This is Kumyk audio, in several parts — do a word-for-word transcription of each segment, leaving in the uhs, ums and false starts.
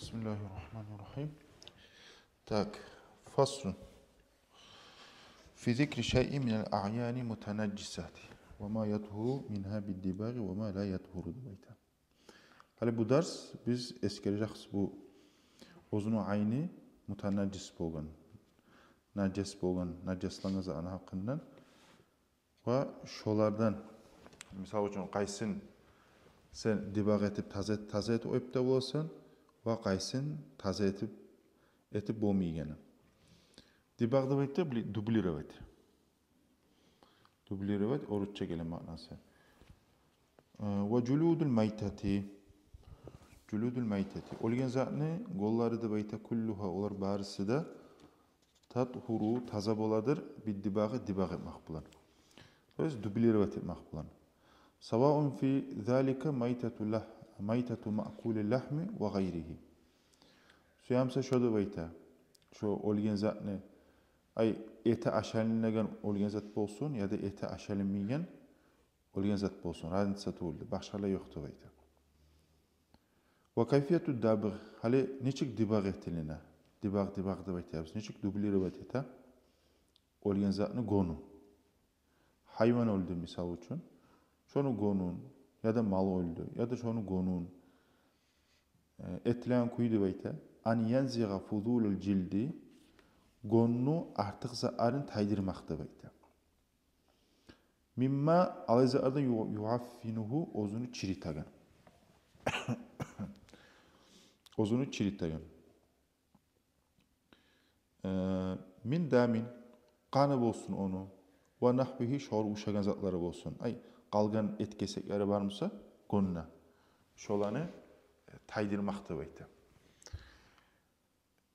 بسم الله الرحمن الرحيم. Так, فصل في ذكر شيء من الأعيان المتنجسات وما يطهر منها بالدباغ وما لا يطهر деп айта. Гьали бу дарс биз эсгережекбиз бу оьзюню айны мутанажжис болгъан, нажас болгъан, нажаслангъан затны гьакъындан ва шолардан, мисал учун, къайсын сен дибагъ этип таза, таза этип оюп да боласан, ва къайсын таза этип, этип болмайгъаны. Дибагъ деп айта, бли-, дублировать. Дублировать, орусча геле маънасы. Э, ва жулудул майтати. Жулудул майтати. Оьлген затны гёнлери деп айта, куллугьа, олар барысы да, татгьуру, таза боладыр, биддибагъи, дибагъ этмек булан. То есть дублировать этмек булан. Саваун фи залика майтату лах-, майтату маъкули лахми ва гъайригьи. Сюемсе шо деп айта. Шо оьлген затны, ай, эти ашалынагъан оьлген зат болсун, яда эти ашалынмайгъан оьлген зат болсун, разница тюгюл деп, башгъалай ёкъ деп айта. Ва кайфияту дабгъ, гьали нечик дибагъ этилине? Дибагъ, дибагъ деп айтабыз. Нечик дублировать эте оьлген затны гёню? Гьайван оьлдю, мисал учун. Шону гёнюн, яда мал оьлдю, яда шону гёнюн. Э, этилеген кюй деп айта. Ан янзигъа фузулул жилди, гённю артыкъ затларын тайдырмакъ деп айта. Мимма, алай затлардан ю-, юаффинугьу, оьзюню чиритеген. Оьзюню чиритеген. Э, мин дамин, къаны болсун ону, ва нахвигьи, шогъар ушагъан затлары болсун. Ай, къалгъан эт кесеклери бар буса гёнде, шоланы, э, тайдырмакъ деп айта.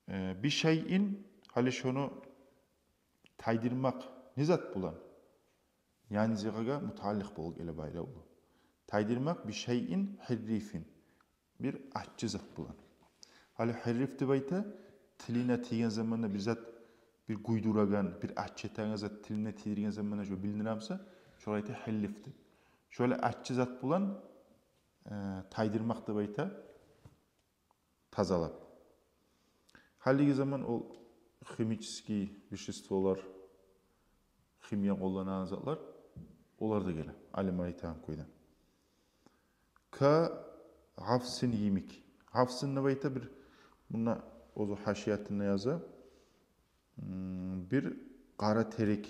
Э, би шайин, гьали шону тайдырмакъ не зат булан? Янзигъагъа мутаалликъ болуп геле байлавлу. Тайдырмакъ би шайин гьиррифин, бир аччы зат булан. Гьали гьирриф деп айта, тилине тийген заманда бир зат, бир гюйдюреген, бир аччы этеген зат тилине тийдирген заманда шо билине буса, шогъар айта гьирриф деп. Шолай аччы зат булан, э, тайдырмакъ деп айта. Тазалап. Гьалиги заман ол химический веществолар, химия къолланагъан затлар, олар да геле, алимлер айтагъан кюйде. Ка гъафсин йимик. Гъафсин деп айта бир, мунда оьзю гьашиятында яза, м, бир къара терек,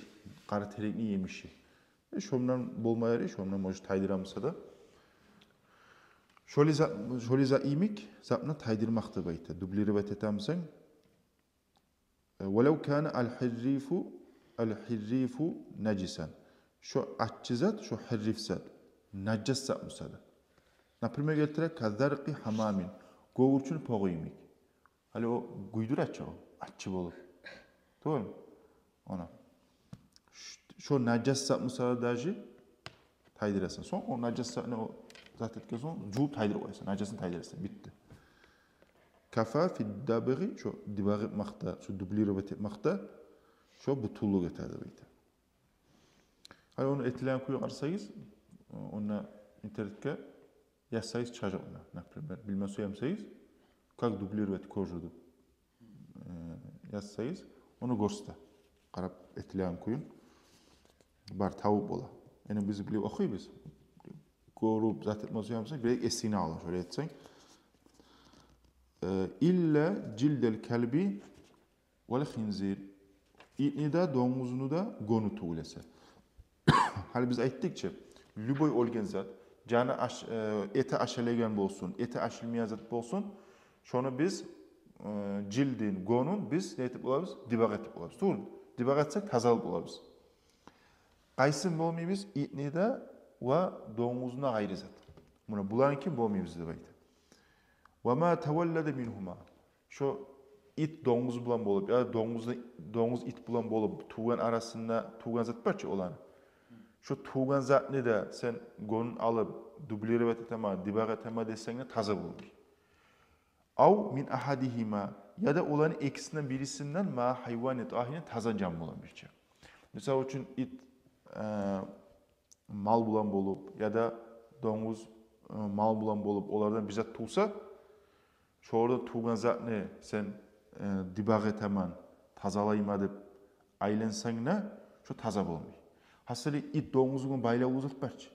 къара терекни емиши. Э, шондан болмай ярай, шондан, может, тайдыра буса да. Шолай за-, шолай зат йимик, затны тайдырмакъ деп айта, дублировать эте бусанг. Э, валав кана ал-гьиррифу, ал-гьиррифу нажисан. Шо аччы зат, шо гьирриф зат нажас зат буса да. Например, гелтире, ка заркъи гьамамин. Гёгюрчюн погъу йимик. Гьали о гюйдюр ачы, о аччы болуп. Тюгюлмю? Она. Ш-, шо нажас зат буса да даже тайдырасан. Сонг о нажас затны о зат этген сонг, жувуп тайдырып къоясан, нажасын тайдырасан, битди. Кафа фи дабгъи, шо дибагъ этмакъда, шо дублировать этмакъда, шо бютюнлюк эте деп айта. Гьали ону этилеген кюйге къарасагъыз, онда интернетге язсагъыз чыгъажакъ онда, например, билме сюе бусагъыз, как дублировать кожу деп, э, язсагъыз, ону гёрсете. Къарап этилеген кюйюн бар, табып бола. Яни биз билип охуйбуз. Гёрюп зат этме сюе бусанг, бирек эсине ала, шолай этсенг. Э, илла жилдал калби вал хинзир. Итни де, донгузну да гёню тюгюл эсе. Гьали биз айтдыкъ чы, любой оьлген зат, жаны аш-, э, эти ашалайгъан болсун, эти ашалмайгъан зат болсун, шону биз, э, жилдин, гёнюн биз не этип болабыз? Дибагъ этип болабыз. Тюгюлмю? Дибагъ этсек, тазалап болабыз. Къайсын болмайбыз? Итни де ва донгузну да, гъайры зат. Муна буланыкин болмайбыз деп айта. Ва ма таваллада мингьума. Шо ит донгуз булан болуп, я донгуз, донгуз ит булан болуп тувгъан арасында, тувгъан зат бар чы оланы. Шо тувгъан затны да сен гёнюн алып, дублировать этеме, дибагъ этеме десенг де, таза болмай. Ав мин агьадигьима, яда оланы экисинден бирисинден, ма гьайвани тагьирин, таза жан булан бирче. Мисал учун, ит, э, мал булан болуп, яда донгуз, э, мал булан болуп, олардан бир зат тувса, шо ерде тувгъан затны сен, э, дибагъ этемен, тазалайман деп айлансанг да, шо таза болмай. Гьасили, ит, донгуз булан байлавлу зат бар чы.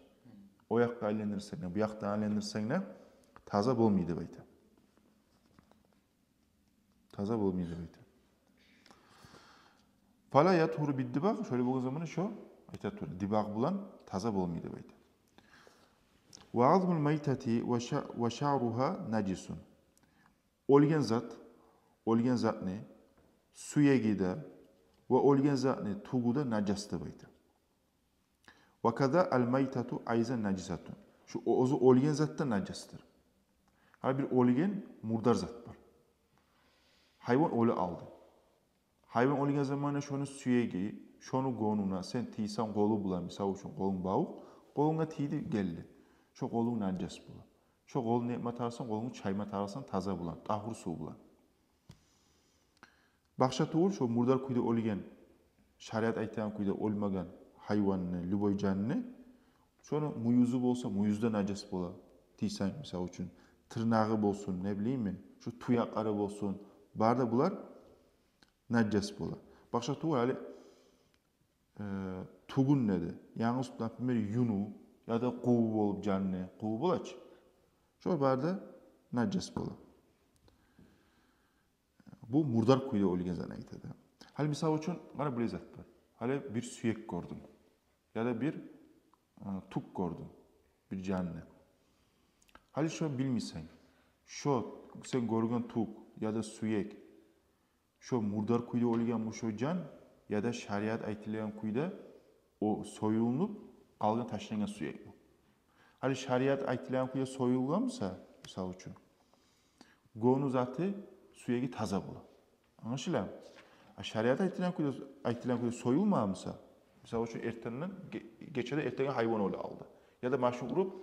О якъгъа айландырсанг да, бу якъдан айландырсанг да, таза болмай деп айта. Таза болмай деп айта. Фала ятгьуру биддибагъ, шолай болгъан заманда шо, айта тура, дибагъ булан таза болмай деп айта. Ва азмул майтати ва ша-, ва шаъругьа нажисун. Оьлген зат, оьлген затны сюеги де ва оьлген затны тюгю де нажас деп айта. Ва каза ал майтату айзан нажисатун. Шо о-, оьзю оьлген зат да нажасдыр. Гьар бир оьлген, мурдар зат бар. Гьайван оьле къалды. Гьайван оьлген заманда шону сюеги, шону гёнюне сен тийсенг къолунг булан, мисал учун, къолунг бавукъ, къолунга тийди, гелди. Шо къолунг нажас бола. Шо къолунгну не этме тарыкъсан, къолунгну чайма тарыкъсан таза булан, тагьур сув булан. Башгъа тюгюл, шо мурдар кюйде оьлген, шариат айтагъан кюйде оьлмеген гьайванны, любой жанны, шону мююзю болса, мююз де нажас бола. Тийсенг, мисал учун, тырнагъы болсун, не билейим мен, шо туякълары болсун, бары да булар нажас бола. Башгъа тюгюл, гьали, э, тюгюн де, янгыз, например, юню яда къуву болуп, жанны къуву бола чы. Шо бары да нажас бола. Бу мурдар кюйде оьлген затны айтады. Гьали, мисал учун, къара, булай зат бар. Гьали бир сюек гёрдюнг. Яда бир, э, тюк гёрдюнг. Бир жанны. Гьали шо билмейсен. Шо сен гёрген тюк яда сюек, шо мурдар кюйде оьлгенми шо жан, яда шариат айтылагъан кюйде о союлунуп къалгъан, ташлангъан сюекми? Гьали шариат айтылагъан кюйде союлгъан буса, мисал учун, гёню заты, сюеги таза бола. Англашыламы? А шариат айтылагъан кюйде, айтылагъан кюйде союлмагъан буса, мисал учун, эртенден, ге-, гечеде эртенге гьайван оьле къалды. Яда машин уруп,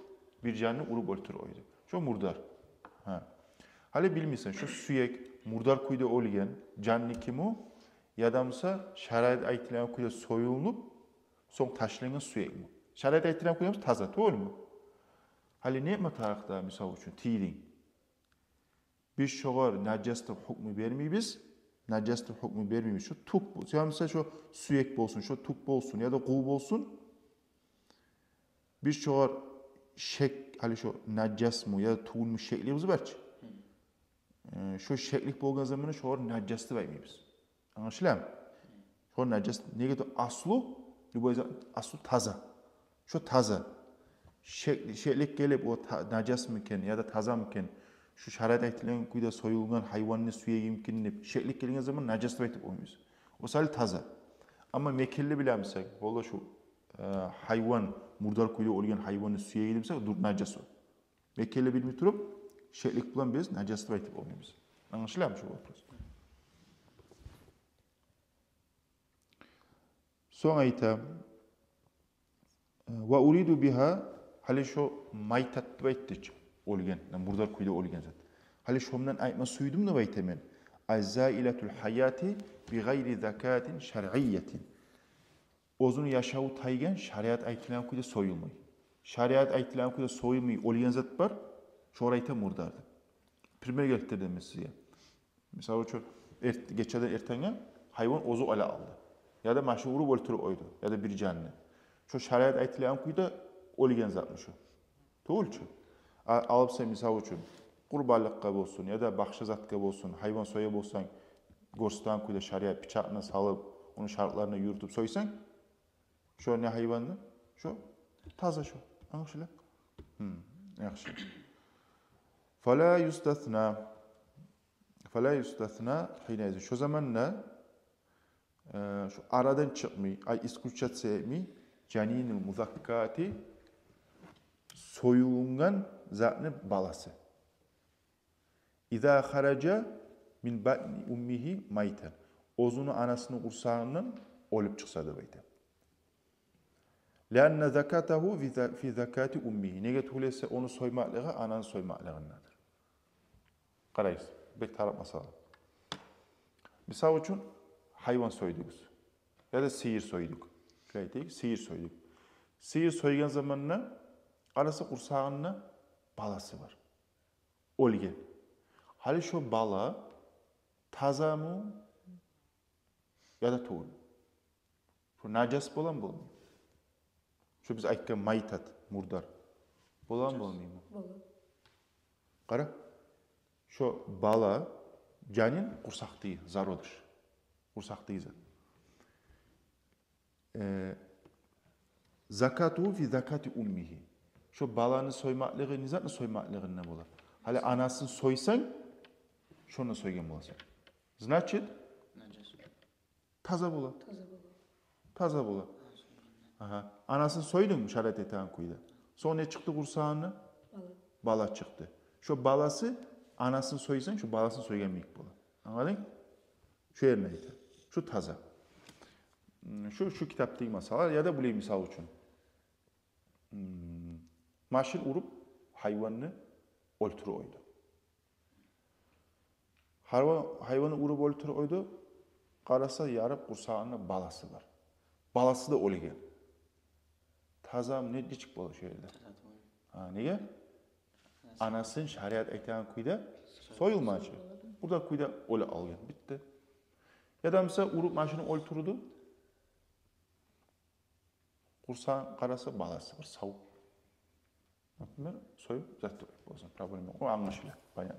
бир жанны уруп оьлтюрюп къойду. Шо мурдар. Гьа. Гьали билмейсен, шо сюек мурдар кюйде оьлген жанныкиму, яда буса шариат айтылагъан кюйде союлунуп, сонг ташлангъан сюекми? Шариат айтылагъан кюйде буса таза, тюгюлмю? Гьали не этме тарыкъ да, мисал учун, тийдинг. Биз шогъар нажас деп гьукму бермейбиз, нажас деп гьукму бермейбиз. Шо тюк бол-, я буса шо сюек болсун, шо тюк болсун, яда къуву болсун. Биз шогъар шек, гьали шо нажасмы яда тюгюлмю шеклигибиз бар чы. Э, шо шеклик болгъан заманда шогъар нажас деп айтмайбыз. Англашыламы? Шо нажас, неге де аслу, любой зат, аслу таза. Шо таза. Шек-, шеклик гелип, о та-, нажасмы экен яда тазамы экен, шо шариат айтылагъан кюйде союлгъан гьайванны сюегими экен деп шеклик гелген заман нажас деп айтып къоймайбыз. О саялы таза. Амма мекенли билемисек, олла шо, э, гьайван, мурдар кюйде оьлген гьайванны сюеги демесек, дюр нажас о. Мекенли билмей туруп, шеклик булан биз нажас деп айтып къоймайбыз. Англашыламы шо вопрос? Сонг айта: «Ва уриду бигьа», гьали шо майтат деп айтды чы, оьлген, мурдар кюйде оьлген зат. Гьали шондан айтма сюйдюм деп айта мен. «Аззаилатул гьаяти би гъайри закатин шаръиятин». Оьзюню яшаву тайгъан, шариат айтылагъан кюйде союлмай. Шариат айтылагъан кюйде союлмай оьлген зат бар, шогъар айта мурдар деп. Пример гелтирдим мен сизге. Мисал учун, эрт-, гечеден эртенге гьайван оьзю оьле къалды. Яда машин уруп оьлтюрюп къойду, яда бир жанны. Шо шариат айтылагъан кюйде оьлген затмы шо? Тюгюл чю. А, алып сен, мисал учун, къурбанлыкъгъа болсун, яда башгъа затгъа болсун, гьайван соя болсанг, гёрсетеген кюйде шариат пычакъны салып, ону шартларын юрютюп сойсанг, шо не гьайванны? Шо таза шо. Англашыла? Гьм, яхшы. Фала юстасна. Фала юстасна гьинаизин. Шо заманда, э, шо арадан чыкъмай, ай, исключаться этмей, жанинул музаккати, союлунгъан затны баласы. Иза хаража мин батни уммигьи майтан. Оьзюню анасыны къурсагъындан оьлюп чыкъса деп айта. Лианна закатагьу фи за-, фи закати уммигьи. Неге тюгюл эсе, ону соймакълыгъы ананы соймакълыгъындадыр. Къарайыкъ, бек тарыкъ масъала. Мисал учун, гьайван сойдугъуз. Яда сыйыр сойдукъ. Шулай айтайыкъ, сыйыр сойдукъ. Сыйыр сойгъан заманда, къараса, къурсагъында баласы бар. Оьлген. Гьали шо бала тазамы яда тюгюлмю? Шо нажас боламы, болмаймы? Шо биз айтгъан майтат, мурдар. Боламы, болмаймы? Бола. Къара. Шо бала, жанин къурсакъдагъы, зародыш. Къурсакъдагъы зат. Э, закатугьу фи закати уммигьи. Шо баланы соймакълыгъы не затны соймакълыгъында бола? Гьали анасын сойсанг, шону сойгъан боласан. Значит, таза бола. Таза бола. Таза бола. Агьа. Анасын сойдунг шариат айтагъан кюйде. Сонг не чыкъды къурсагъындан? Бала. Бала чыкъды. Шо баласы, анасын сойсанг, шо баласын сойгъан йимик бола. Англадынг? Шо ерни айта. Шо таза. М, шо, шо китапдагъы масъала, яда булай, мисал учун. М, машин уруп, гьайванны оьлтюрюп къойду. Гьайван, гьайванны уруп оьлтюрюп къойду, къараса, ярып къурсагъында баласы бар. Баласы да оьлген. Тазамы, не, нечик бола шо ерде? Таза тюгюл. Гьа, неге? Анасын шариат айтагъан кюйде союлмагъан чы. Бу да кюйде оьле къалгъан. Битди. Яда, мисал, уруп машинни оьлтюрдю. Къурсагъын къараса, баласы бар, сав. Например, союп зат болсун, проблема ёкъ. О англашыла, баян.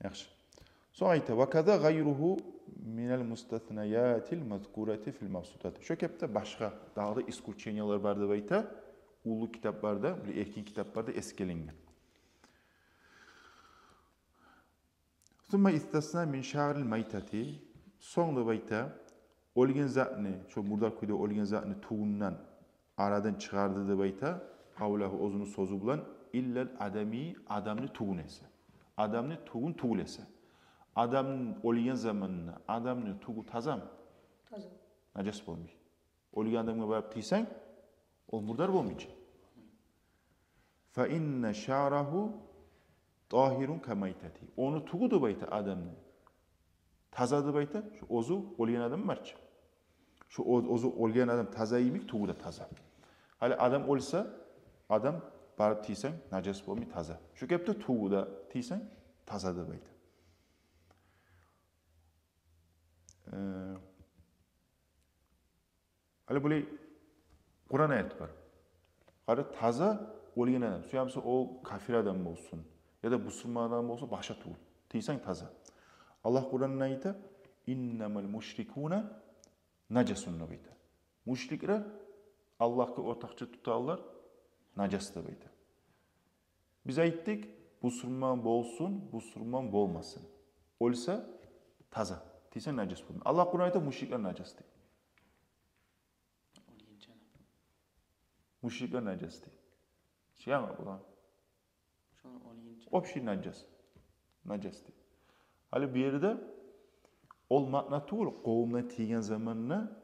Яхшы. Сонг айта: «Ва каза гъайругьу минал мустаснаяти мазкурати фил мабсутати». Шо кепде башгъа дагъы да исключениялар бар деп айта. Уллу китапларда, бир эркин китапларда эсгерилген. «Сумма истасна мин шаърил майтати». Сонг деп айта, оьлген затны, шо мурдар кюйде оьлген затны тюгюнден арадан чыгъарды деп айта, къавлагьу, оьзюню сёзю булан, «иллал адами», адамны тюгюн эсе. Адамны тюгюн тюгюл эсе. Адам оьлген заманда адамны тюгю тазамы? Таза. Нажас болмай. Оьлген адамгъа барып тийсенг, ол мурдар болмай чы. «Фа инна шаърагьу тагьирун ка майтати». Ону тюгю деп айта адамны. Таза деп айта, шо оьзю оьлген адам бар чы. Шо оь-, оьзю оьлген адам таза йимик, тюгю де таза. Гьали адам оьлсе, адам барып тийсенг, нажас болмай, таза. Шо кепде тюгю де тийсенг, таза деп айта. Э, Гьали булай Къуран аят бар. Къара, таза оьлген адам. Сюе буса ол кафир адам болсун, яда бусурман адам болсун, башгъа тюгюл. Тийсенг, таза. Аллагь Къуранда айта: «Иннамал мушрикуна нажасун», — деп айта. Мушриклер, Аллагьгъа ортакъчы тутагъанлар, нажас деп айта. Биз айтдыкъ, бусурман болсун, бусурман болмасын, оьлсе, таза. Тийсенг, нажас болмай. Аллагь Къуранда айта, мушриклер нажас дей. Оьлгенче. Мушриклер нажас дей. Шо янгы булан. Шону оьлгенче. Общий нажас. Нажас дей. Гьали бу ерде ол маъна тюгюл, къолуна тийген заманда,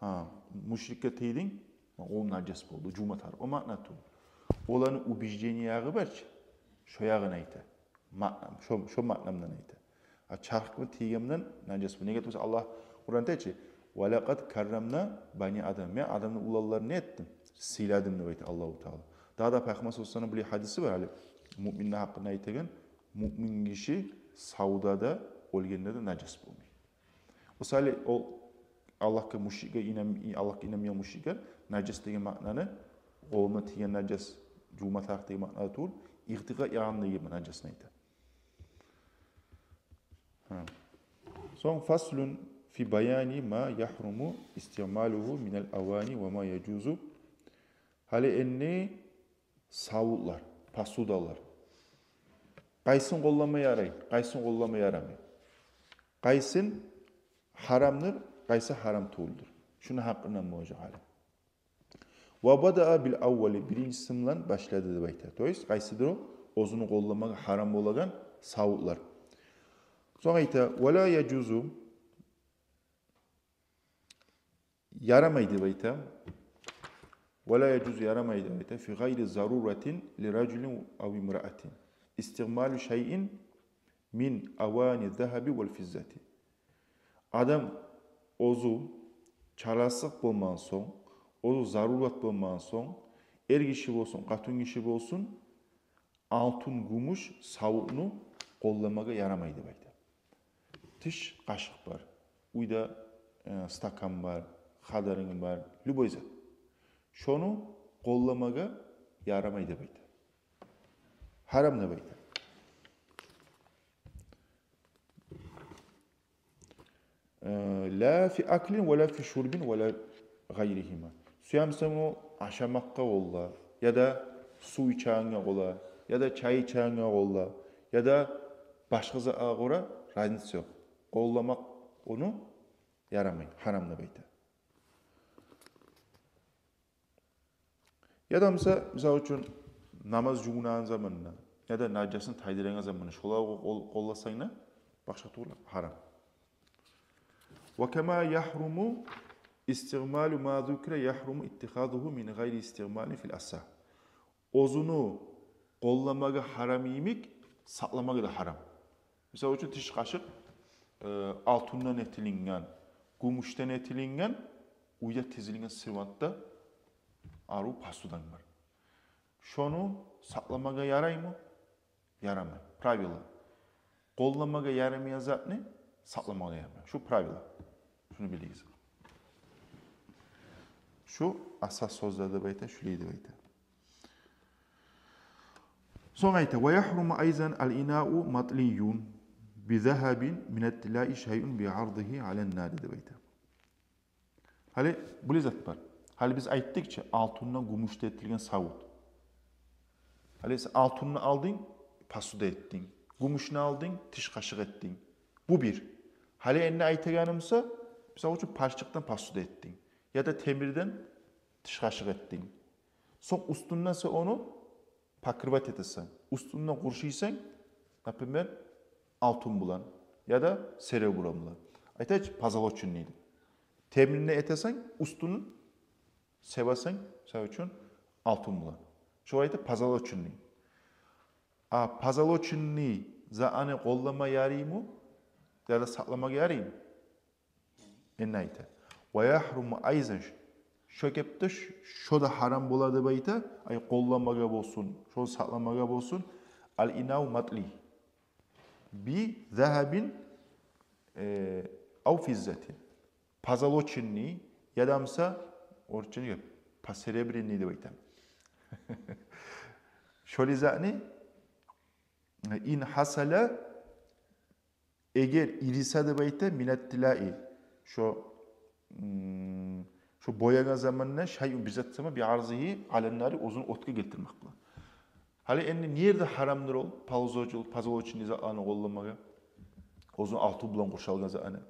гьа, мушрикге тийдинг, ол нажас болду, жувма тарыкъ. О маъна тюгюл. Оланы убеждениягъы бар чы, шо ягъын айта. Маъна, шо, шо маънадан айта. А чархгъа тийгенден нажас бу. Неге десе, Аллагь Къуранда айта чы: «Ва лакъад каррамна бани Адам». Мен адамны уланларын не этдим? Сыйладым деп айта Аллагьу Таала. Дагъы да Пайхаммар саллаллагьу алайгьи ва саллам булай гьадиси бар, гьали муъминни гьакъында айтагъан: муъмин гиши савда да, оьлгенде де нажас болмай. О саялы ол Аллагьгъа, мушрикге инан-, Аллагьгъа инанмайгъан мушриклер нажас деген маънаны, къолуна тийген нажас, жувма тарыкъ деген маънада тюгюл, игътикъад ягъындагъы нажасны айта. Гьа. Сонг: «Фаслун фи баяни ма яхруму истималугьу минал авани ва ма яжузу». Гьали энни савутлар, посудалар. Къайсын къоллама ярай, къайсын къоллама ярамай. Къайсын гьарамдыр, къайсы гьарам тюгюлдюр. Шуну гьакъындан болажакъ гьали. «Ва бадаа бил аввали», биринчиси булан башлады деп айта. То есть, къайсыдыр о, оьзюню къолламагъа гьарам болагъан савутлар. Сонг айта: «Ва ла яжузу», ярамай деп айта. «Ва ла яжузу», ярамай деп айта. «Фи гъайри заруратин ли ражулин ав имраатин истималу шайин мин авани загьаби вал физзати». Адам оьзю чарасызлыкъ болмагъан сонг, оьзю зарурат болмагъан сонг, эр гиши болсун, къатынгиши болсун, алтын, гюмюш савутну къолламагъа ярамай деп айта. Тиш къашыкъ бар, уьйде, э, стакан бар, хадарынг бар, любой зат. Шону къолламагъа ярамай деп айта. Гьарам деп айта. Э, ла фи аклин ва ла фи шурбин ва ла гъайригьима. Сюемсен о ашамакъгъа къолла, яда сув ичегенге къолла, яда чай ичегенге къолла, яда башгъа затгъа къора, разница ёкъ. Къолламакъ ону ярамай, гьарам деп айта. Яда, мисал, мисал учун, намаз жувунагъан заманда, яда нажасын тайдырагъан заманда, шолагъа къол-, къолласанг да, башгъа тюгюл, гьарам. Ва кама ягьруму истигъмалу ма зукира ягьруму иттихазугьу мин гъайри истигъмалин фил асагь. Оьзюню къолламагъа гьарам йимик, сакъламагъа да гьарам. Мисал учун, тиш къашыкъ, э, алтындан этилинген, гюмюшден этилинген, уьйде тизилинген сервантда арив посуданг бар. Шону сакъламагъа яраймы? Ярамай. Правила. Къолламагъа ярамайгъан затны сакъламагъа ярамай. Шу правила. Шуну билигиз. Шу асас сёзлер деп айта, шулай деп айта. Сонг айта: «Ва ягьруму айзан ал-инау матлийюн би загьабин мин ат-тилаи шайъун би арзигьи алан-нари», — деп айта. Гьали булай зат бар. Гьали биз айтдыкъ чы, алтындан, гюмюшден этилген савут. Гьали сен алтынны алдынг, посуда этдинг. Гюмюшню алдынг, тиш къашыкъ этдинг. Бу бир. Гьали энни айтагъанымса, мисал учун, палчыкъдан посуда этдинг. Яда темирден тиш къашыкъ этдинг. Сонг уьстюнден сен ону покрывать этесен. Уьстюнден къуршайсан, например, алтын булан яда серебро булан. Айтайыкъ, позолоченный деп. Темирни этесен, уьстюн себесен, мисал учун, алтын булан. Шогъар айта позолоченный. А позолоченный затны къоллама яраймы? Яда сакъламагъа яраймы? Энни айта. «Ва ягьруму айзан», шо кепде ш-, шо да гьарам бола деп айта, ай, къолламагъа болсун, шону сакъламагъа болсун, «ал-инау матлий би загьабин, э, ав физзатин». Позолоченный, яда буса, орусча не, посеребренный деп айта. Шолай затны, э, «ин хасала», эгер ирисе деп айта, «мин ат-тилаи», шо, м, шо боягъан заманда, «шайъун», бир зат сама, «би арзигьи алан-нари», оьзюн отгъа гелтирмек булан. Гьали энни не ерде гьарамдыр ол, позолочен-, позолоченный затланы къолламагъа, оьзюн алтын булан къуршалгъан затланы?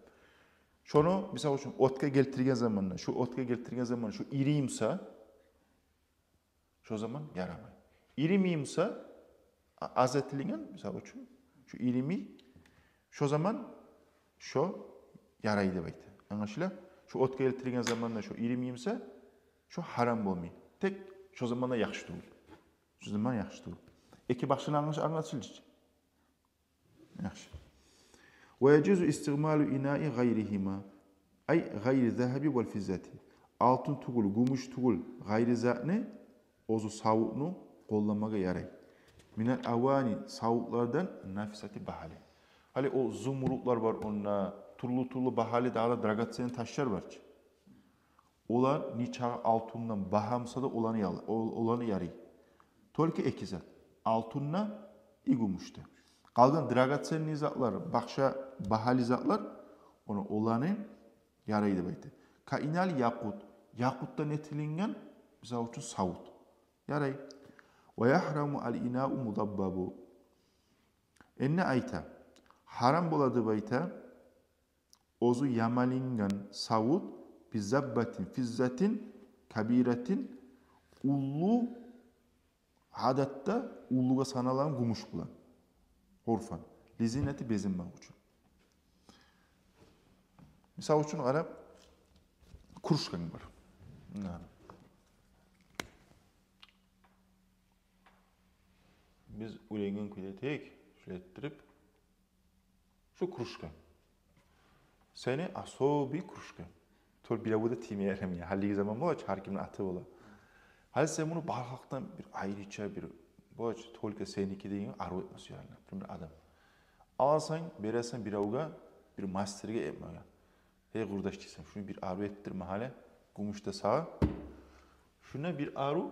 Шону, мисал учун, отгъа гелтирген заманда, шо отгъа гелтирген заманда шо ирий буса, шо заман ярамай. Иримей буса, а-, аз этилинген, мисал учун, шо иримей, шо заман шо ярай деп айта. Англашыла? Шо отгъа гелтирген заманда шо иримей буса, шо гьарам болмай. Тек шо заманда яхшы тюгюл. Шо заман яхшы тюгюл. Эки башгъа англаш-, англашылды чы. Яхшы. «Ва яжузу истигъмалу инаи гъайригьима, ай гъайри загьаби вал физзати». Алтын тюгюл, гюмюш тюгюл, гъайри затны, оьзю савутну къолламагъа ярай. «Минал авани», савутлардан, «нафисати», багьалы. Гьали о зумрудлар бар онда, тюрлю-тюрлю багьалы дагъы да драгоценный ташлар бар чы. Олар нечакъы алтындан багьа буса да, оланы яла-, ол-, оланы ярай. Только эки зат. Алтын да и гюмюш де. Къалгъан драгоценный затлар, башгъа багьалы затлар, ону, оланы ярай деп айта. «Ка инал якъут». Якъутдан этилинген, мисал учун, савут. Ярай. «Ва ягьруму ал-инау мудаббабу». Энни айта. Гьарам бола деп айта. Оьзю ямалынгъан савут, «би заббатин физзатин кабиратин», уллу, гьадатда уллугъа саналагъан гюмюш булан. Урфан. «Ли зинати», безенмек учун. Мисал учун, къара, кружканг бар. Муна. Биз уьйренген кюйде этейик, шулай этдирип, шу кружка. Сени особый кружка. Тол биревге де тийме ярамай. Гьалиги заман бола чы, гьар кимни аты бола. Гьали сен муну бар халкъдан бир айрыча бир, бола чы, только сеники деген арив этме сюе, например, адам. Аласан, бересен биревге, бир мастерге этмеге. «Гьей, къурдаш, — дейсен, — шуну бир арив этдир магьале, гюмюш де сагъа. Шуна бир арив,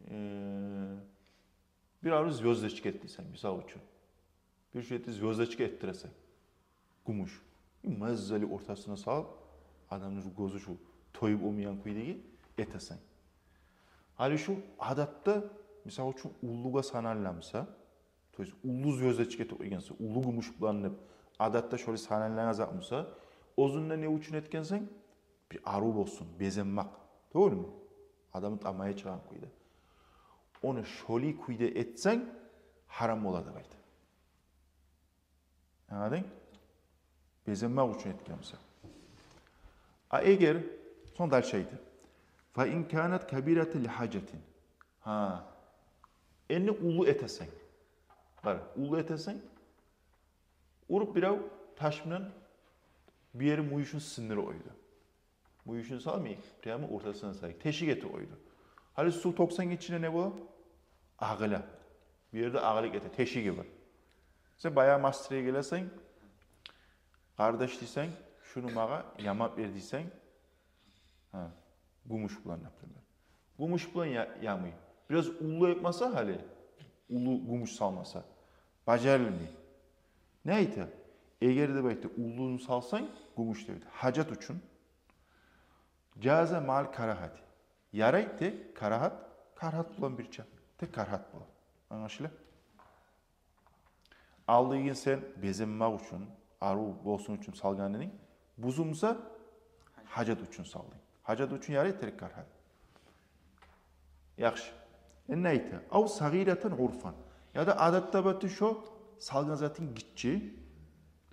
э, бир арив звёздочка эт», — дейсен, мисал учун. Бир шу ерде звёздочка этдиресен. Гюмюш. И маззали ортасына салып, адамны шу гёзю шу тоюп болмайгъан кюйдеги этесен. Гьали шу адатда, мисал учун, уллугъа саналынамса, то есть уллу звёздочка этип къойгъанса, уллу гюмюш булан деп, адатда шолай саналынагъан зат буса, оьзюнде не учун этгенсен? Бир арив болсун, безенмакъ. Тюгюлмю? Адамны тамайы чыгъагъан кюйде. Ону шолай кюйде этсенг, гьарам бола деп айта. Англадынг? Безенмакъ учун этген буса. А эгер, сонг дальше айта. «Фа ин канат кабирата ли гьажатин». Гьа. Энни уллу этесен. Къара, уллу этесен. Уруп бирев таш булан бир ери мююшюн сындырып къойду. Мююшюн салмай, прямо ортасына салып, тешик этип къойду. Гьали сув тёксенг ичине, не бола? Агъыла. Бир ерде агъылыкъ эте, тешиги бар. Сен баягъы мастерге гелесен, «Къардаш, — дейсен, — шуну магъа ямап бер», — дейсен. Гьа, гюмюш булан, например. Гюмюш булан я-, ямай. Бираз уллу этмесе гьали, уллу гюмюш салмаса, бажарылмай. Не айта? Эгер, деп айта, уллуну салсанг, гюмюш, деп айта, гьажат учун, «жаза маъал карагьати». Ярай, тек карагьат, карагьат булан бирче. Тек карагьат булан. Англашыла? Алдагъыны сен безенмакъ учун, арив болсун учун салгъан эдинг. Бузулмаса, гьажат учун салдынг. Гьажат учун ярай, тек карагьат. Яхшы. Энни айта: «Ав сагъиратан урфан». Яда адатда баты шо салгъан затынг гиччи.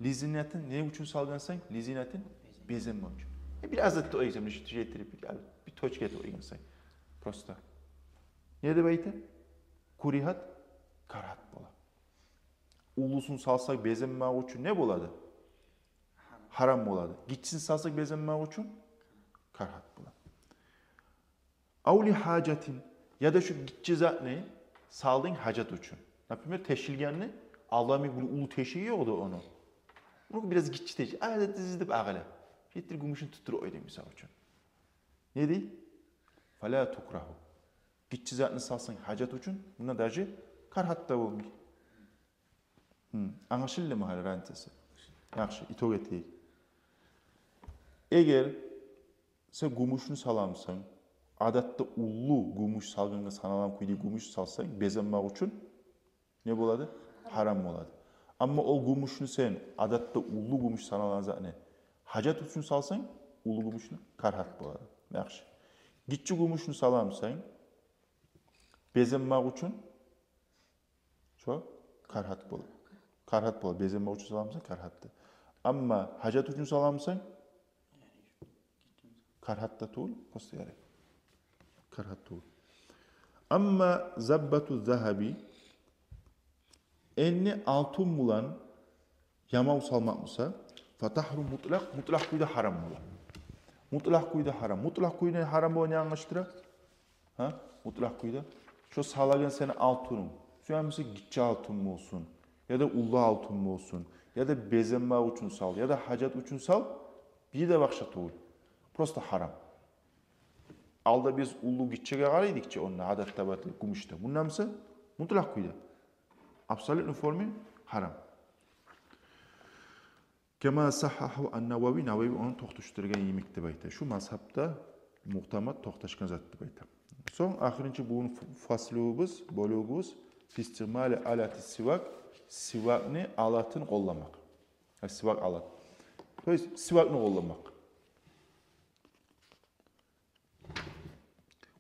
«Лизинатин», не учун салгъансан? «Лизинатин», безенмакъ учун. Э, бир аз зат этип къойгъансан, муну шу тюзетдирип, бир, бир точка этип къойгъансан. Просто. Не деп айта? «Куригьат», карагьат бола. Уллусун салсакъ безенмакъ учун, не болады? Гьарам болады. Гиччисин салсакъ безенмакъ учун, карагьат болады. «Ав ли гьажатин», яда шу гиччи затны салдынг гьажат учун. Например, тешилгенни, алдамай бир уллу тешиги ёкъ эди ону. Муну бираз гиччи тешик, а, да, дыз деп агъыла. Шетдир гюмюшню тутдуруп къойдунг, мисал учун. Не дей? «Фала тукрагьу». Гиччи затны салсанг гьажат учун, мунда даже карагьат да болмай. Гьм, англашылдымы гьали разницасы? Яхшы, итог этейик. Эгер сен гюмюшню саламысан, адатда уллу гюмюш салгъангъа саналагъан кюйде гюмюш салсанг, безенмакъ учун, не болады? Гьарам болады. Амма ол гюмюшню сен, адатда уллу гюмюш саналагъан затны, гьажат учун салсанг, уллу гюмюшню, карагьат болады. Яхшы. Гиччи гюмюшню саламысан, безенмакъ учун, шо карагьат бола. Карагьат бола. Безенмакъ учун саламысан, карагьатды. Амма гьажат учун саламысан, карагьат да тюгюл, просто ярай. Карагьат тюгюл. Амма заббату загьаби, энни алтын булан ямав салмакъ буса, «фатагьруму мутлакъ», мутлакъ кюйде гьарам бола. Мутлакъ кюйде гьарам. Мутлакъ кюйде гьарам бола не англашдыра? Гьа? Мутлакъ кюйде. Шо салагъан сени алтынынг, сюе буса гиччи алтын болсун, яда уллу алтын болсун, яда безенмакъ учун сал, яда гьажат учун сал, бир де башгъа тюгюл. Просто гьарам. Алда биз уллу гиччиге къарай эдик чи онда, адатда баты гюмюшде. Мунда буса мутлакъ кюйде, абсолютный форме гьарам. «Кама сагьгьагьу ан-Навави», Навави ону токъташдыргъан йимик деп айта. Шу мазгьабда муътамад, токъташгъан зат деп айта. Сонг ахырынчы бугюн ф-, фаслубуз, бёлюгюбюз: «Фи истигьмали алати сивак», сивакны алатын къолламакъ. Э, сивак алат. То есть сивакны къолламакъ.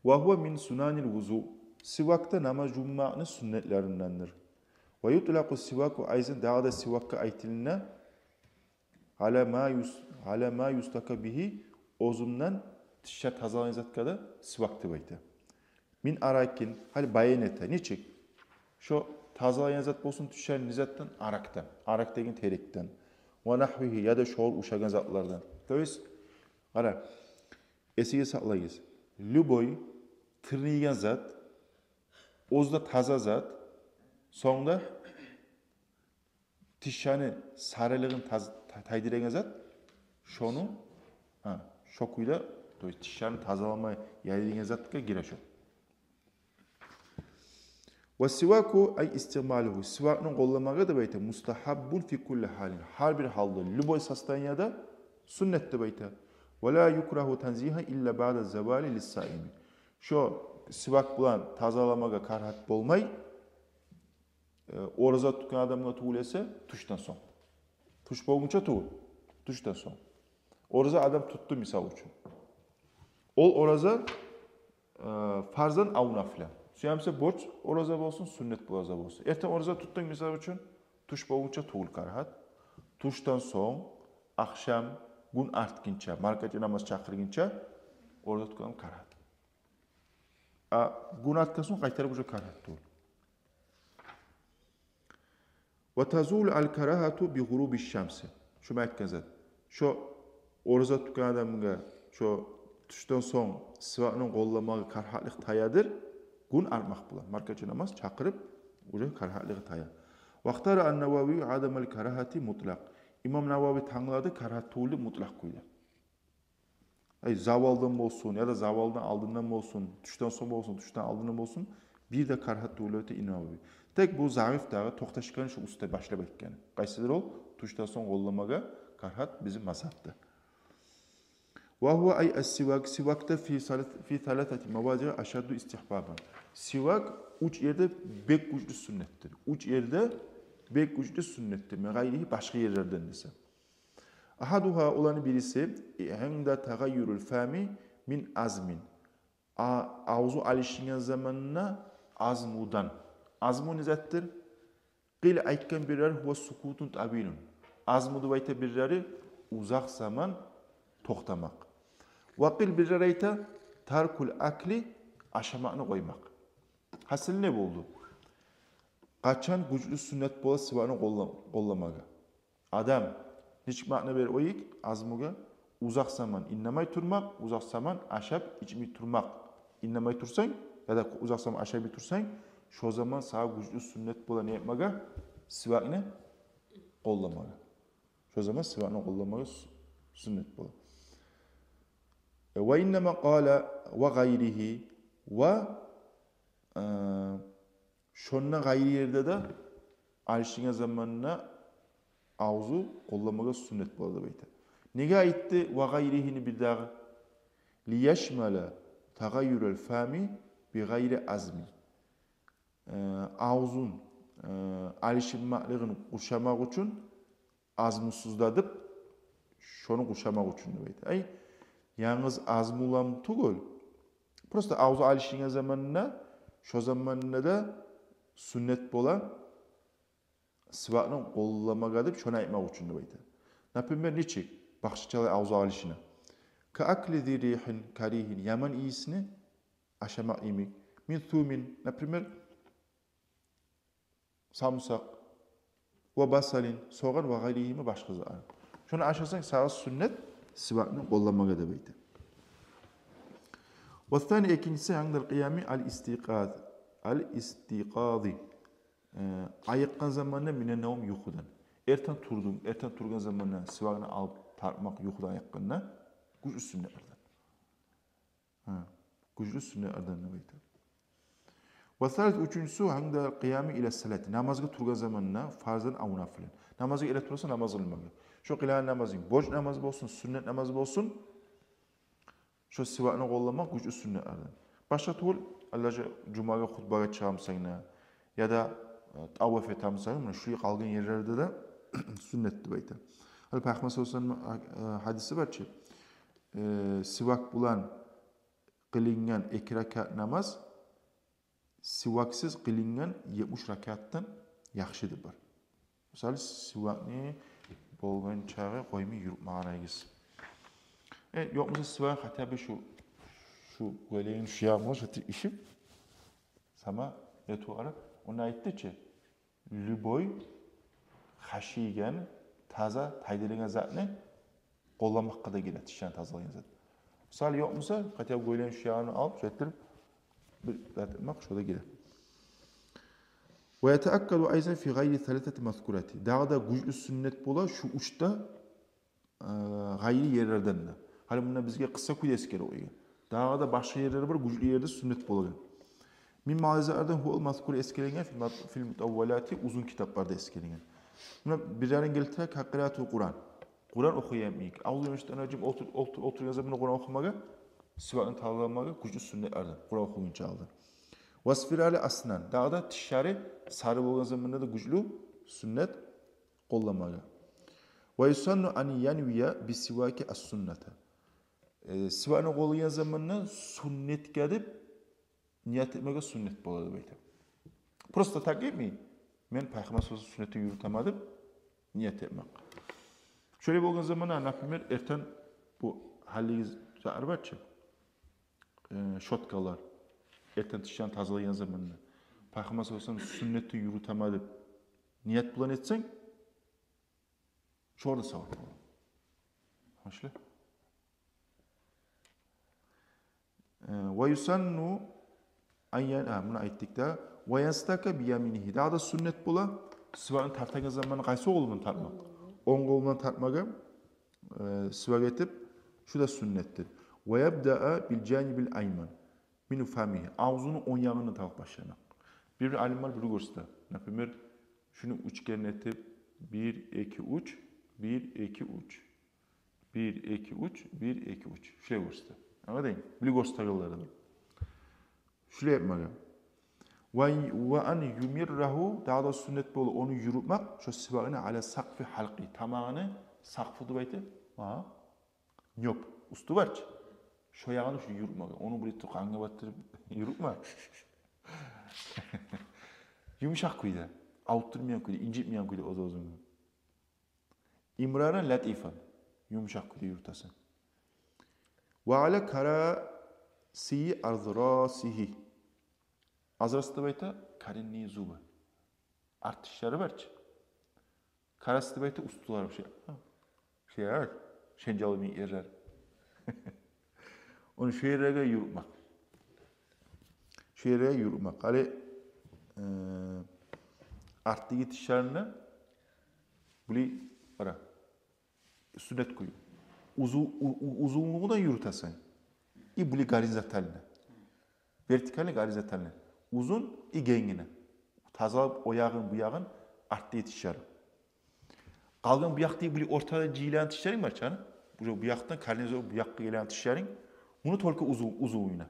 «Ва гьува мин сунанил вузу». Сивак да намаз жувунмакъны суннатларындандыр. «Ва ютлакъу сиваку айзан», дагъы да сивакгъа айтылына, «ала ма юс-, ала ма юстака бигьи», оьзюнден тишлер тазалайгъан затгъа да сивак деп айта. «Мин аракин», гьали баян эте, нечик? Шо тазалайгъан зат болсун тишлени не затдан? Аракдан. Арак деген терекден. «Ва нагьвигьи», яда шогъар ушагъан затлардан. То есть, къара, эсигизде сакълагъыз. Любой тырныйгъан зат, оьзю де таза зат, сонг да тишлени сарылыгъын таз-, та-, тайдырагъан зат, шону, гьа, шо кюйде, то есть тишлени тазаламагъа ярайгъан затгъа гире шо. Ва сиваку, ай истималугьу, сивакны къолламагъа деп айта, мустагьаббун фи кулли гьалин, гьар бир гьалда, любой состоянияда суннат деп айта. Ва ла юкрагьу танзигьан илла баъда завали лиссаими. Шо сивак булан тазаламагъа карагьат болмай, э, ораза тутгъан адамгъа тюгюл эсе, тюшден сонг. Тюш болгъунча тюгюл, тюшден сонг. Ораза адам тутду, мисал учун. Ол ораза, э, фарздан ав нафилан. Сюе буса борч ораза болсун, суннат ораза болсун. Эртен ораза тутдунг, мисал учун, тюш болгъунча тюгюл карагьат. Тюшден сонг, ахшам, гюн артгъынча, маркача намаз чакъыргъынча ораза тутгъан карагьат. А гюн артгъан сонг къайтарып уже карагьат тюгюл. Ва тазулу ал карагьату би гъуруби шамси. Шо мен айтгъан зат. Шо ораза тутгъан адамгъа шо тюшден сонг сивакны къолламагъа карагьатлыкъ таядыр, гюн артмакъ булан. Маркача намаз чакъырып, уже карагьатлыгъы тая. Вахтара ан-Навави адам ал карагьати мутлакъ. Имам Навави танглады карагьат тюгюл деп мутлакъ кюйде. Ай, завалдан болсун, яда завалдан алдындан болсун, тюшден сонг болсун, тюшден алдындан болсун, бир де карагьат тюгюл деп айта Навави. Тек бу заиф дагъы, токъташгъаны шо уьстде башлап айтгъаны. Къайсыдыр ол? Тюшден сонг къолламагъа карагьат бизин мазгьабда. Ва гьува ай ас-сивак, сивак да фи салат-, фи саласати мавазигъа ашадду истигьбабан. Сивак уьч ерде бек гючлю суннатдыр. Уьч ерде бек гючлю суннатдыр. Мин гъайригьи, башгъа ерлерден десе. Агьадугьа, оланы бириси, инда тагъайюрул фами мин азмин. А-, авзу алышынгъан заманына азмудан. Азму не затдыр? Къил, айтгъан бирлери, гьува сукутун тавилун. Азму деп айта бирлери узакъ заман токътамакъ. Ва къил, бирлери айта, таркул акли, ашамакъны къоймакъ. Гьасили не болду? Къачан гючлю суннат бола сивакны къолла-, къолламагъа? Адам нечик маъна бере о ик азмугъа? Узакъ заман иннемей турмакъ, узакъ заман ашап ичмей турмакъ. Иннемей турсанг, яда узакъ заман ашамай турсанг, шо заман сагъа гючлю суннат бола не этмеге? Сивакны къолламагъа. Шо заман сивакны къолламагъа су-, суннат бола. Э, ва иннама къала ва гъайригьи ва, э, шондан гъайры ерде де алышынгъан заманына авзу къолламагъа суннат бола деп айта. Неге айтды ва гъайригьини бир дагъы? Лияшмала тагъайюрал фами би гъайри азми. Э, авзун, э, алышынмакълыгъын къуршамакъ учун, азмусуз да деп, шону къуршамакъ учун деп айта. Ай, янгыз азмулам тюгюл, просто авзу алышынгъан заманына, шо заманына да суннат бола сивакны къолламагъа деп, шону айтмакъ учун деп айта. Например, нечик? Башгъачалай авзу алышына. Ка акли зи ригьин каригьин, яман ийисни ашамакъ йимик. Мин сумин, например, самурсакъ, ва басалин, согъан, ва гъайригьима, башгъа затлар. Шону ашасанг, сагъа суннат сивакны къолламагъа деп айта. Ва сани, экинчиси, гьиндал къиями ал истикъаз, ал истикъази. Э, айыкъгъан заманда минан навм, юхудан. Эртен турдунг, эртен тургъан заманда сивакны алып тартмакъ, юхудан айыкъгъанда, гючлю суннатлардан. Гьа, гючлю суннатлардан деп айта. Ва салис, уьчюнчюсю, гьиндал къиями ила салати, намазгъа тургъан заманда, фарзан ав нафилан. Намазгъа эретурасан намаз къылмагъа. Шо къылагъан намазынг, борч намаз болсун, суннат намаз болсун, шо сивакны къолламакъ гючлю суннатлардан. Башгъа тюгюл, алда жу-, жумагъа хутбагъа чыгъамсанг да, яда, э, таваф этемсанг да, муна шулай къалгъан ерлерде де суннат деп айта. Гьали Пайхаммар саллаллагьу алайгьи ва салламны, э, гьадиси бар чы, э, сивак булан къылынгъан эки ракаат намаз сиваксыз къылынгъан етмиш ракаатдан яхшы деп бар. Мисалы, сивакны болгъан чакъы къоймай юрютме къарайгъыз. Э, ёкъ буса сивакны хотя бы шу, шу гёлегин шу ягъына шо тюгюл ишип, сама этип алып, онда айтды чы, любой хашийген, таза, тайдырылгъан затны къолламакъгъа да геле, тишлени тазалагъан зат. Мисал ёкъ буса, хотя бы гёлегин шу ягъына алып, шо этдирип, бир зат этмек, шо да геле. ويتأكد أيضا في غير الثلاثة المذكورة. Дагъы да гючлю сюннет бола шу уьч де, э, гъайры ерлерден де. Гьали мунда бизге къысгъа кюйде эсгере къойгъан. Дагъы да башгъа ерлер бар, гючлю ерде сюннет болагъан. من مواضع, هو المذكور, эсгерилген, في المط-, في المطولات, узун китапларда эсгерилген. Муна бирлерин гелтире, كقراءة القرآن. Къуран охуйгъан йимик. أعوذ بالله من الشيطان الرجيم, олтур-, олтур-, олтургъан заманда Къуран охумагъа, сивакны тазаламагъа, гючлю сюннетлерден Къуран охугъунча алдын. واستفراغ الأسنان. Дагъы да тишлери сары болгъан заманда да гючлю сюннет къолламагъа. ويسن أن ينوي بالسواك السنة. Э, сивакны къоллайгъан заманда сюннетге деп ният этмеге сюннет бола деп айта. Просто так этмей, мен Пайхаммар саллаллагьу алайгьи ва салламны сюннетин юрютемен деп ният этмек. Шолай болгъан заманда, например, эртен бу гьалиги затлар бар чы, э, щёткалар, эртен тишлени тазалайгъан заманда, Пайхаммар саллаллагьу алайгьи ва салламны сюннетин юрютемен деп ният булан этсенг, шогъар да савап бола. Англашыла? Э, ويسن أن ين-, а, муну айтдыкъ да. ويستاك بيمينه. Дагъы да сюннет бола сивакны тартагъан заманда къайсы къолу булан тартмакъ? Онг къолу булан тартмагъа, э, сивак этип, шу да сюннетдир. ويبدأ بالجانب الأيمن من فمه. Авзуну онг ягъындан табып башламакъ. Бир-бир алимлер булай гёрсете. Например, шуну уьч керен этип, бир, эки, уьч, бир, эки, уьч. Бир, эки, уьч, бир, эки, уьч. Шулай гёрсете. Англадынг? Булай гёрсетегенлер де бар. Шулай этмеге. وأن يمره, дагъы да сюннет бола ону юрютмек, шо сивакны, على سقف حلقه, тамагъыны сакъфу деп айта. Агьа. Нёп, уьстю бар чы. Шо ягъын шо юрютмеге. Ону бир туруп къангъа батдырып юрютме. Юмшакъ кюйде, авуртдурмайгъан кюйде, инжитмейген кюйде оьз-оьзюнгню. إمرارا لطيفا, юмшакъ кюйде юрютесен. وعلى كراسي أضراسه. Адрас деп айта коренные зубы. Арт тишлери бар чы. Карас деп айта уьстюлери, шо, шо, шенжал йимик ерлер. Ону шо ерлеге юрютмек. Шо ерлеге юрютмек. Гьали, э, арттагъы тишлерин булай, къара, сюннет кюю. Узу-, у-, у-, узунлугъу да юрютесен. И булай горизонтально. Вертикально, горизонтально. Узун и генгине. Тазалап о ягъын, бу ягъын, арттагъы тишлери. Къалгъан бу якъдагъы булай ортада жыйылагъан тишлеринг бар чы, ана. Бу, бу якъдан коренной зуб бу якъгъа гелеген тишлеринг. Муну только узу-, узунуна.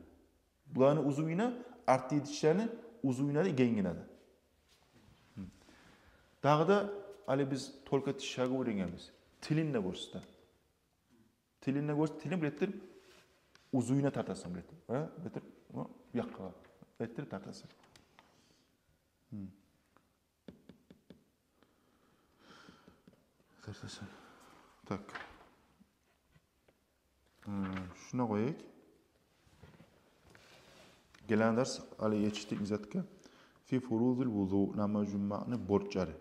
Буланы узунуна, арттагъы тишлени узунуна да, генгине де. Гьм. Дагъы да, гьали биз только тишлеге уьйренгенбиз. Тилин де гёрсете. Тилин де гёрсете, тилин булай этдирип узунуна тартасан, булай этдирип. Гьа? Булай этдирип, о, бу якъгъа. Булай этдирип тартасан. Гьм. Тартасан. Так. Гьм, шуну къояйыкъ. Гелеген дарс гьали етишдик не затгъа? في فروض الوضوء, намаз жувмакъны борчлары.